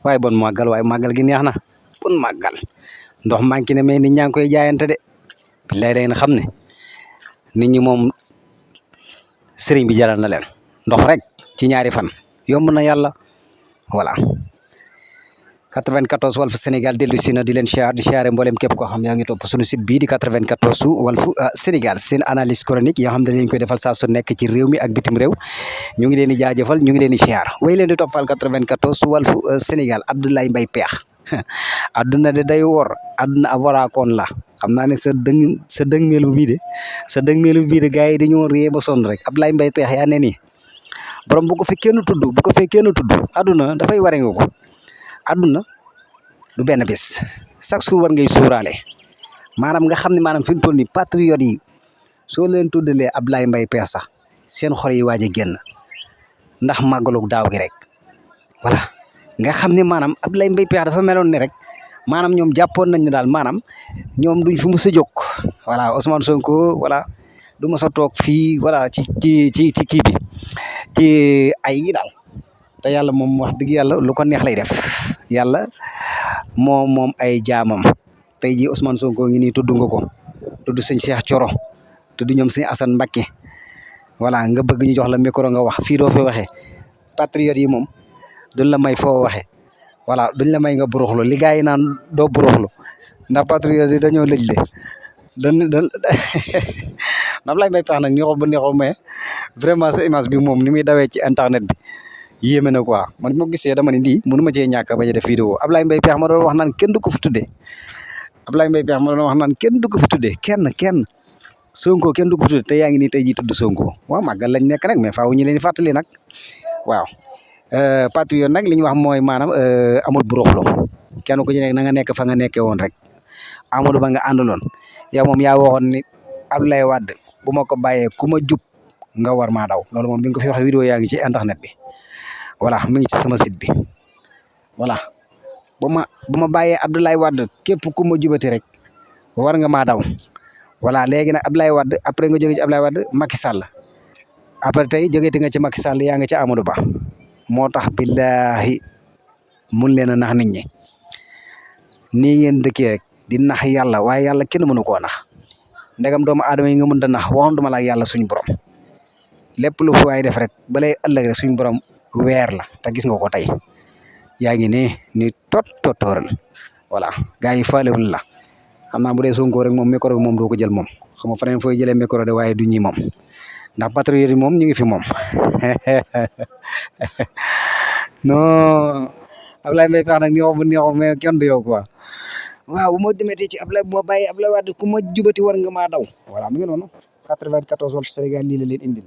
waaye bon màggal waaye màggal gi neex na bon màggal ndox manqué ne mais nit ñaa ngi koy jaayante de billaay da ngeen xam ne nit ñi moom sëriñ bi jaral na leen ndox rek ci ñaari fan yomb na yàlla voilà 94 Walf Sénégal dellu si na di leen siyaar di siyaare mboolem képp koo xam yaa ngi topp suñu site bii di 94 Walf Sénégal seen analyse chronique yoo xam ne dañ koy defal saa su nekk ci réew mi ak bitim réew ñu ngi leen di jaajëfal ñu ngi leen di siyaar way leen di toppal 94 Walf Sénégal Abdoulaye Mbaye Peex adduna de day wor adduna ab waraakoon la xam naa ne sa dëngmeelu bii de gars yi dañoo réer ba sonn rek Abdoulaye Mbaye Peex yaa ne nii borom bu ko fi kenn tudd adduna dafay ware nga ko adduna du benn bés chaque jour war ngay sóoraale maanaam nga xam ne maanaam fi mu toll nii patriote yi soo leen tuddalee Abdoulaye Mbaye Peex sax seen xol yi waaj a génn ndax màggalug daaw gi rek voilà nga xam ne maanaam Abdoulaye Mbaye Peex dafa meloon ne rek maanaam ñoom jàppoon nañ ne daal maanaam ñoom duñ fi mës a jóg voilà Ousmane Sonko voilà du mës a toog fii voilà ci kii bi ci ay gi daal te yàlla moom wax dëgg yàlla lu ko neex lay def yàlla moom ay jaamam tey jii Ousmane Sonko ngi nii tudd nga ko tudd sëñ Cheikh Thioro tudd ñoom sëñ Assane Mbacké voilà nga bëgg ñu jox la micro nga wax fii doo fi waxee patriote yi moom duñ la may foo waxee voilà duñ la may nga buruxlu li gars yi naan doo buruxlu ndax patriote yi dañoo lëj le dañ Abdoulaye Mbaye Peex nag neexul ba neexul mais vraiment sa image bi moom ni muy dawee ci internet bi yéeme na quoi man ma gisee dama ne lii mënu ma cee ñàkk bañ a def vidéo Abdoulaye Mbaye Peex ma doon wax naan kenn du ko fi tuddee Abdoulaye Mbaye Peex ma doon wax naan kenn du ko fi tuddee kenn Sonko kenn du ko fi tuddee te yaa ngi nii tey jii tudd Sonko waaw màggal lañ nekk nag mais faaw ñu leen di fàttali nag waaw patriote nag li ñu wax mooy maanaam amul buruxlu kenn ku ci nekk na nga nekk fa nga nekkee woon rek Amadou Ba nga àndaloon yow moom yaa waxoon ni Abdoulaye Wade bu ma ko bàyyee ku ma jub nga war maa daw loolu moom bi nga ko fi waxee vidéo yaa ngi ci internet bi voilà mi ngi ci sama site bi voilà bu ma bàyyee Abdoulaye Wade képp ku ma jubati rek war nga maa daw voilà léegi nag Abdoulaye Wade après nga jóge ci Abdoulaye Wade Macky Sall après tey jógeeti nga ci Macky Sall yaa nga ci Amadou Ba moo tax billahi mun leen a nax nit ñi nii ngeen dëkkee rek di nax yàlla waaye yàlla kenn mënu koo nax ndegam doomu aadama yi nga mën a nax waxoon duma la yàlla suñu borom lépp lu fi waay def rek balay ëllëg rek suñu borom weer la te gis nga ko tey yaa ngi ni tooral voilà gars yi faalewul la xam naa bu dee Sonko rek moom micro bi moom doo ko jël moom xam nga feneen fooy jëlee micro de waaye du ñi moom ndax patriote yi moom ñu ngi fi moom non Abdoulaye Mbaye Peex nag neexu bu neexu mais kenn du yow quoi waaw bu ma demetee ci Abdoulaye bu ma bàyyi Abdoulaye Wade ku ma jubati war nga maa daw voilà mi ngi noonu 94 Walf Sénégal lii la leen indil